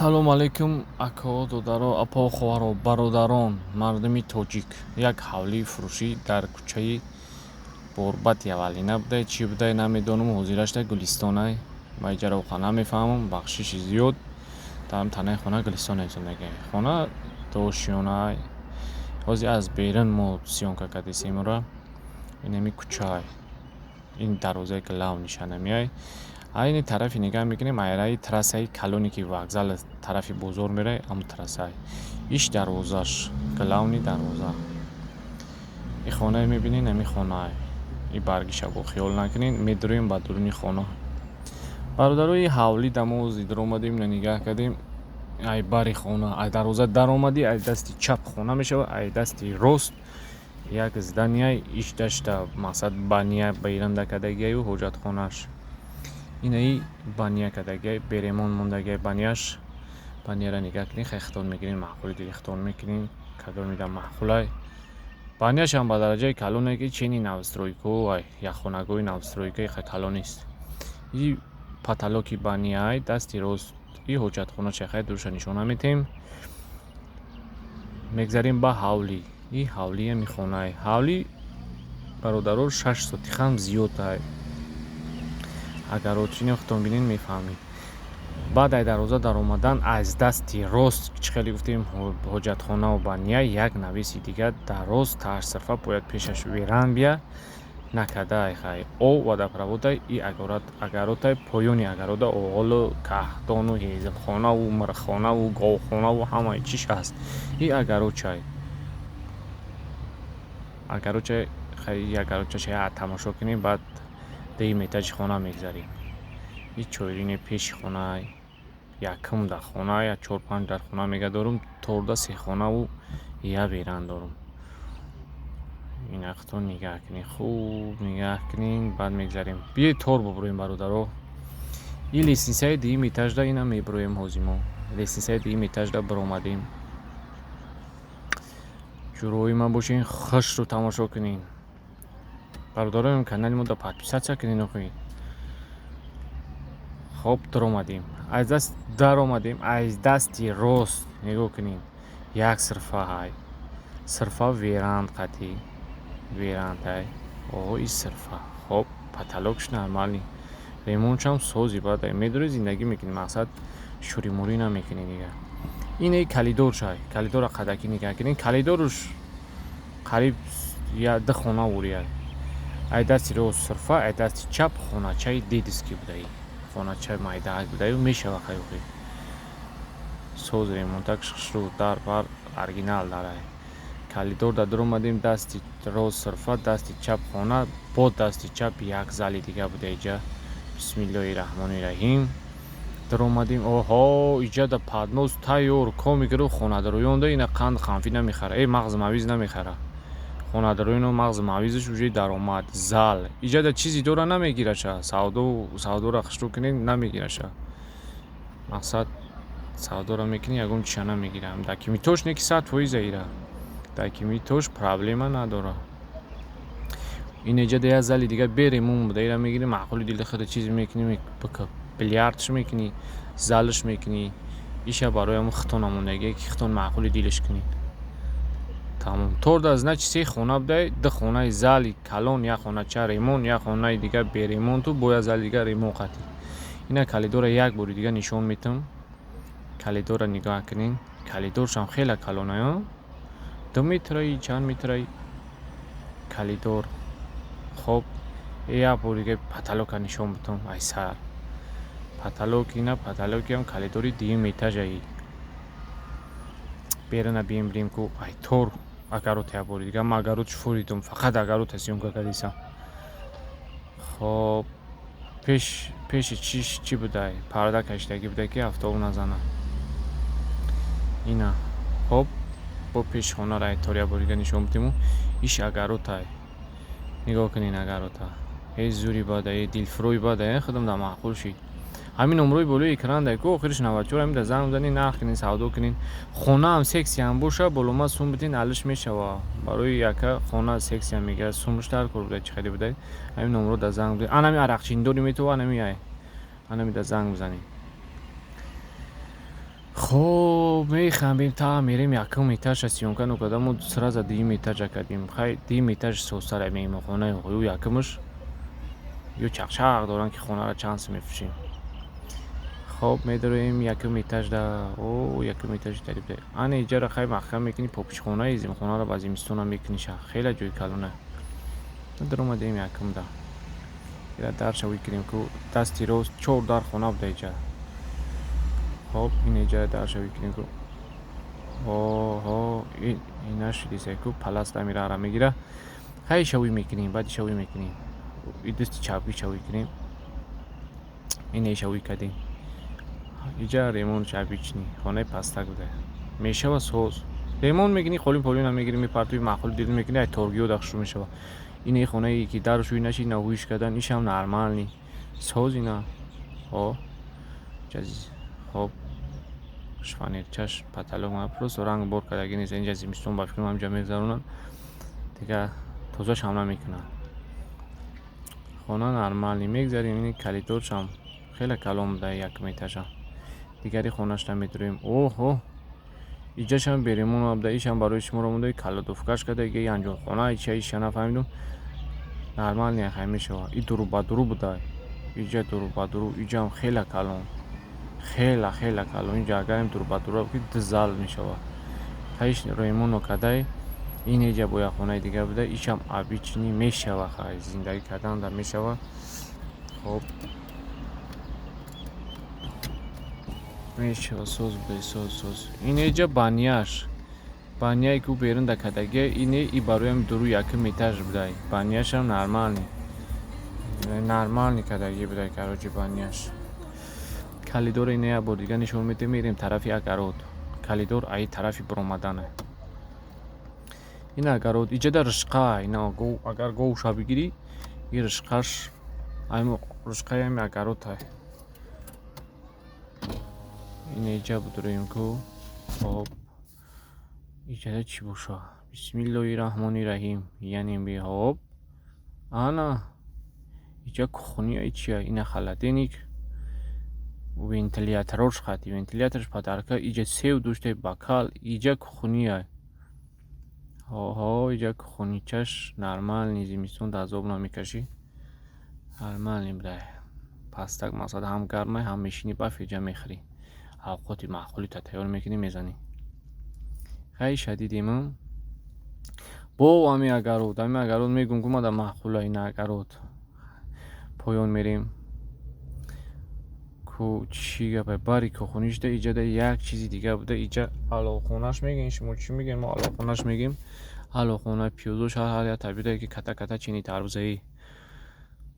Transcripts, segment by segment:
Ассалому алайкум, ако, додаро, апо, хоҳаро, бародарон, мардуми тоҷик. Як ҳавлии фурӯшӣ дар кӯчаи Борбати аввалина будай, чӣ будай, намедонам. Ҳозирашда Гулистонай. Ма иҷара оқа намефаҳмам, бахшиши зиёд. Дар танаи хона Гулистон нависондагиай. Хона дошёнай. Ҳозир аз берун мо съёмка кардесем ора. Инами кӯчаай. Ин дарвозае ки лав нишона меяй. Айни тарафи нигаҳ мекунем, айраи трассаи калоне, ки вокзал тарафи бозор мерай, ҳамун трассаай. Иш дарвозаш, главный дарвоза. И хонае мебинед, ҳамин хонаай. И баргиша бо хиёл накунед, медуроем ба дуруни хона. Бародарои, ҳавлӣ да мо даромадем, ина нигаҳ кардем. Ай бари хона, ай дарвоза даромадӣ, ай дасти чап хона мешавад, ай дасти рост як здания, иш дашта, мақсад, баня беранда кардагиаю ҳоҷатхонааш. Инаи баня кардагиай, беремон мондагиай баняш. Баняра нигаҳ кунед, хай хитон мегирен, маъқули дили хитон мекунед, кадомида маъқулай. Баняшам ба дараҷаи калоне, ки чени новостройко ай, яххонагои новостройкаи хай калон нест. И потолоки баняй, дасти рост и ҳоҷатхонаша, хай дуруша нишона метем. Мегзарем ба ҳавлӣ. И ҳавлии ҳами хонаай. Ҳавлӣ, бародаро, 6 сотихам зиёд ай. Агар очини худтон бинед, мефаҳмед. Баъд ай дарвоза даромадан, аз дасти рост, чӣ хеле гуфтем, ҳоҷатхонаву баня, як нависи дигар дароз таҳшсирфа бояд пешаш веран бия накардаай. Хай, об водопроводай и огородай, поёни огорода оғолу каҳдону ҳезмхонаву мирхонаву говхонаву ҳамаи чиш ҳаст. И огородчай. Огородчай, хай, огородчаша тамошо кунем, баъд дуюм этажи хона мегзарем. И чойрине пеши хонаай. Якум дар хона, я чор панҷ дар хона мега дорум, торда се хонаву я веран дорум. Инахто нигаҳ кунед, хуб нигаҳ кунед, баъд мегзарем. Биёед, тор бубуроем, бародаро. И лестницаи дуюм этажда ина мебуроем ҳозир мо. Лестницаи дуюм этажда баромадем. Ҷурои ман бошен, хушрӯ тамошо кунед. Бародароем, канали мода подписаться кунед охи. Хоб, даромадем. Аз даст даромадем, аз дасти рост нигоҳ кунед. Як сирфа ҳай. Сирфа веранд қатӣ. Верандай. О, и сирфа. Хоб, потолокш нормальный. Ремонтшам сози баъд медорӣ, зиндагӣ мекунӣ, мақсад, шӯримурӣ намекунӣ дигар. Ин калидоршай. Калидора қадакӣ нигаҳ кунед. Калидоруш қариб ду хона урияй. Ай дасти рост сирфа, ай дасти чап хоначаи детский будаи. Хоначаи майдаак будаю мешава хайохи. Соз ремонтак шушрӯ, дар бар оригинал дарай. Калидор да даромадем, дасти рост сирфа, дасти чап хона, бо дасти чап як зали дига буда иҷа. Бисмиллоҳи раҳмони раҳим. Даромадем, оҳо, иҷа да поднос тайёр, коми гиру хонадароёнда ина қанд қанфӣ намехара, э мағзи мавиз намехара. Хонадароёно мағзи мавизаш уже даромад. Зал. Иҷа да чизи дора намегираша. Савдо, савдора хушрӯ кунед, намегираша. Мақсад, савдора мекунӣ, ягон чиша намегира. Документош не ки 100% ира. Документош проблема надора. Ин иҷа да як зали дига беремон буда, ира мегирӣ, маъқули дили худа чизе мекунӣ, бильярдш мекунӣ, залш мекунӣ. Иша барои ҳамун хитон мондаги, ки хитон маъқули дилаш кунед. Тамом. Торда, значит, се хона будай, ду хонаи зали калон, як хонача ремонт, як хонаи дига беремонту бо як зали дига ремонт қатӣ. Ина калидора як бори дига нишон метам. Калидора нигоҳ кунед. Калидоршам хеле калонай, 2 метраи, чанд метраи калидор. Хоб, як бори дига потолока нишон бутам ай сар. Потолок, ина потолокиам калидори дуюм этажаи. Берана бием, бирем ку ай тор огород. Як бори дига ман огородш фуридум, фақат огород съёмка кардисам. Хоб, пеш пеши чиш чӣ будай? Парда кашидагӣ буда, ки афтоб назана. Ина хоб, бо пеши хонаро ай тор як бори дига нишон бидиму иш огородай. Нигоҳ кунед огорода. Ҳеҷ зури бада, э дилфурӯи бада, э худам да маъқул шид. Ҳамин номрои болои экран дай ку, охириш 94, ҳамин да занг бизанед, нарх кунед, савдо кунед. Хонаам сексиам боша, болома сум бидин, алиш мешава. Барои яка хона сексиам мегирад, сумаш дар кор буда, чӣ хеле будай. Ҳамин номро да занг бизанед. Анами арақчиндори метова, анами ай. Анами да занг бизанед. Хоб, мехамбем, та мерем якум этажа съёмка нокарда, мо сразу дуюм этажа кардем. Хай, дуюм этаж созтара, меҳмонхонаи ю якумаш ё чақчақ доранд, ки хонаро чанд сум мефурӯшем. Хоб, медароем якум этажда. О, якум этажи тарибда ана иҷара хай маҳкам мекунӣ, попишхонаи зимхонаро ба зимистонам мекуниша, хеле ҷои калона. Даромадем якумда, ира дарша викунем, ку дасти рост чор дар хона буда иҷа. Хоб, ин иҷа дарша викунем, ку оҳо, ина шудиса, ку палас дамира мегира. Хай, шавӣ мекунем, баъди шавӣ мекунем, и дасти чапӣ шавӣ кунем. Ина шавӣ кардем, иҷа ремонт обычный, хонаи пастак буда, мешава соз. Ремонт мекунӣ, қолин полина мегирӣ, мепартои, маъқул дил мекунӣ, ай торгиё дахшрӯ мешава. Ина хонае ки дару шӯй нашид, навҳӯиш кардан, ишам нормальный, соз ина. Хоб, хоб, шифоньерчаш, потолок просто ранг бор кардаги нест. Инҷа зимистон ба фикрам ҳамҷа мегзаронанд, дигар тозашам намекунанд. Хона нормальный. Мегзарем, ини коридоршам хеле калон буда, якум этажа. Дигари хонашта медуроем. Оҳо, иҷашам беремон буда, ишам барои шуморо монда, кладовкаш карда, анҷомхона ича, иша нафаҳмидум. Нормальный хай мешава. И дуру ба дуру буда, иҷа дуру ба дуру, иҷам хеле калон, хела хела калон. Инҷа агарем дуру ба дуру ду зал мешава. Хаиш ремонт кадай. Ин иҷа бо як хонаи дигар буда, ишам обычный мешава, хай, зиндагӣ кардан да мешава. Хоб, мешава, соз буда, соз, соз. Ин иҷа баняш, баняе ки ӯ берун да кардагия, ине и бароям дуру якум этаж будай. Баняшам нормальный, нормальный кардагӣ будай, короче, баняш. Калидора ина як бор дига нишон медиҳем, мерем тарафи огород. Калидор аи тарафи биромадана. Ин огород, иҷада ришқа, ина агар говша бигирӣ, и ришқаш, ришқаи ҳами огородтай. Ин иҷа будроем, ку. Хоб, иҷада чӣ боша? Бисмиллоҳи раҳмони раҳим. Яъне бехоб, ана иҷа кухня чия, ина холодильник, вентиляторош, хати вентиляторш подарка, иҷа сев доштай, бокал, иҷа кухня. Оҳо, иҷа кухоничаш нормальный, зимистон да азоб намекашӣ, нормальный будай. Пастак мақсад ҳам гармай, ҳам мешинӣ, баф иҷа мехӯрӣ, авқоти маъқулита тайёр мекунӣ, мезанӣ. Хай, шадидем бо ҳами огород, ҳами огород мегӯм, ку мада маъқула ина огород. Поён мерем, ку чӣ гапа. Бари кухонишда иҷада як чизи дига буда. Иҷа аловхонаш мегӯем, шумо чӣ мегӯем? Мо аловхонаш мегӯем. Аловхона, пиёзош ҳар як табидае, ки ката ката чини тарбузаӣ.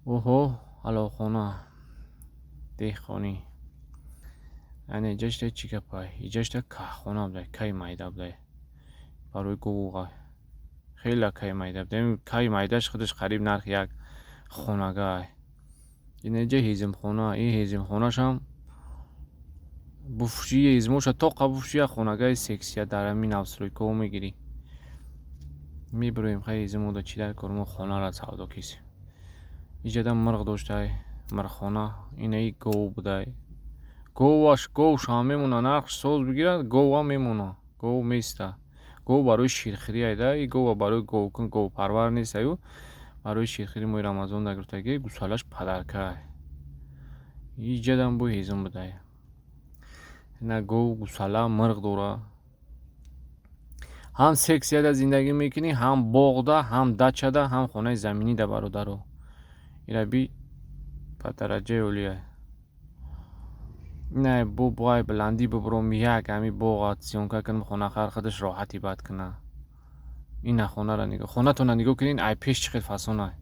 Оҳо, аловхона деҳқонӣ. Яъне иҷашда чӣ гапа? Иҷашда каххона буда, кай майда буда, барои говуға хеле кай майда буда. Кай майдаш худаш қариб нархи як хонагай. Ин иҷа ҳезимхона, ин ҳезимхонашам буфши, ҳезимоша тоқа буфши, як хонагаи сексия дар ҳамин новостройкаҳо мегирӣ. Мебироем, хай, ҳезимода чӣ дар кор, мо хонаро савдо кисем. Иҷада мирғ доштай, мирғхона, инаи гов будай. Говаш, говшам мемона, нархш соз бигирад, говам мемона, гов места. Гов барои ширхӯрӣ айда, и гова барои говкун, говпарвар нестаю, барои ширхӯрӣ моҳи Рамазон дагирифтагӣ, гусалаш подаркай. Иҷадам бо ҳезум будай. Ина гов, гусала, мирғ дора. Ҳам сексияда зиндагӣ мекунӣ, ҳам боғда, ҳам дачада, ҳам хонаи заминида, бародаро. Ира би ба дараҷаи олия. Не бо бой баландӣ бибуром, як ҳами боға съёмка кунам, хонахар худаш роҳати бад куна. Ина хонаро нигоҳ, хонатонро нигоҳ кунед, ай пеш чӣ хел фасонай.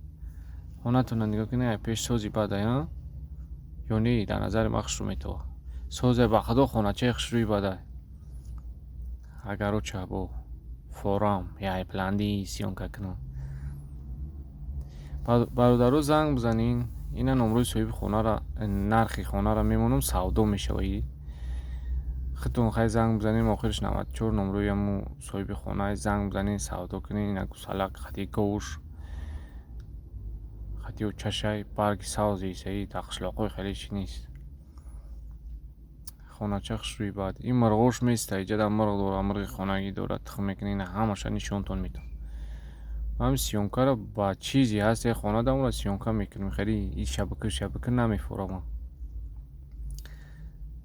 Хонатонро нигоҳ кунед, ай пеш сози бадай, а? Ё не, дар назари ман хушрӯ метова. Созе, ба худо, хоначаи хушрӯи бадай. Агароча бо форам яй баландӣ съёмка кунам. Бародаро, занг бизанин, ина номрои соҳиби хонара, нархи хонара мемонам, савдо мешава. Худтон хай занг бизанем, охириш 94 номрои ҳамун соҳиби хона, занг бизанед, савдо кунед. Ина гусалак хати говуш, хати чашай, барги савзи исаи, дар қишлоқҳои хеле чӣ нест. Хонача хушрӯи. Баъд ин мурғош места, иҷада мурғ дора, мурғи хонагӣ дорад, тухм мекунад. Ина ҳамаша нишонтон медиҳам. Ҳамин съёмка ро ба чизе ҳаст, хона дамора съёмка мекунем. Хеле и шабака шабака намефуромам.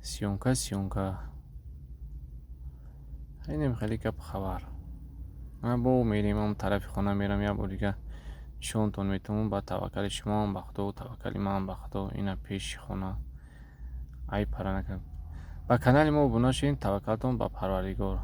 Съёмка, съёмка, инем хеле гапу хабар. Бо мерем он тарафи хона, мерам, як бор дига нишонтон метавонам. Ба таваккали шумоам ба Худо, таваккали манам ба Худо. Ина пеши хона, ай пара накард. Ба канали мо обуна шавед. Таваккалтон ба Парвардигор.